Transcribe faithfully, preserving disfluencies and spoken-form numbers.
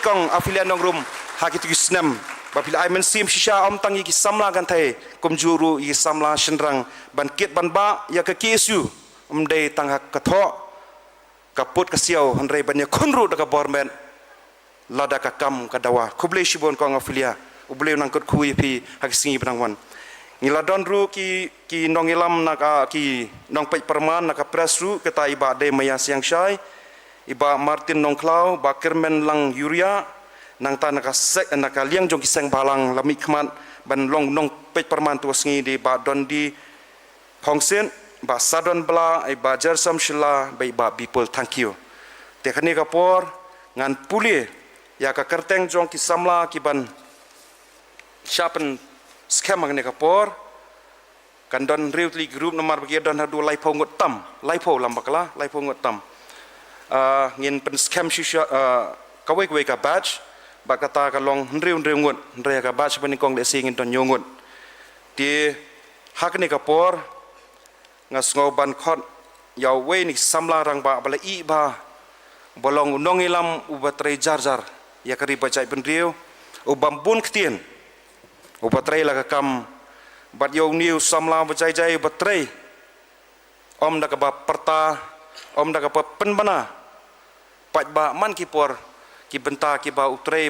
Kong Ophelia Nongrum, ha kito ki snem ba phi la ai mynsiem shisha, ym tang ïa ki samla kynthei, kumjuh ruh ïa ki samla shynrang, ban kit ban bah ïa ka K S U, ym dei tang ha ka thoh, ka put ka siaw, hynrei ban ïakhun ruh da ka bor met, lada ka kam ka dawa. Khublei shibun Kong Ophelia, U Blei un nang kyrkhu ïa phi ha ki sngi ba nang wan. Ngi la don ruh ki, ki nongïalam na ka, ki nongpeit pyrman na ka press ruh, kata i Bah Dei Maya Siangshai, i Bah Martin Nongkhlaw, Bah Kyrmen Lang Yuria, nangta na ka seng, na ka liang jong ki seng bhalang la mihkhmat ban long nongpeit pyrman tu sngi dei Bah Dondi Hongsit, Bah Sadon Blah, i Bah Jersom Shylla, bad i Bah Bipul Thangkhiew. Te kane ka por ngan pule ïa ka kyrteng jong ki samla ki ban shah pynskhem ha kane ka por. Kan don hynriew tylli ki group namar ba ki don haduh laiphew ngut tam, laiphew lem bakla, laiphew ngut tam. Ah, ngin pynskhem shisha, ah, kawei kawei ka batch, bad kata ka long hynriew hynriew ngut, hynrei ka batch ba nyngkong lehse ngin don hynñiew ngut. Te ha kane ka por nga sngew ban khot ïa uwei na ki samla rangbah ba la ïeh bha, ba long u nongïalam uba trei jar jar ïa ka ri bad jaitbynriew, u bym bun ktien, uba trei la ka kam, bad ïa une u samla ba jai jai uba trei, ym da kaba pyrta, ym da kaba pynbna, paidbah man ki por, ki bynta kiba u trei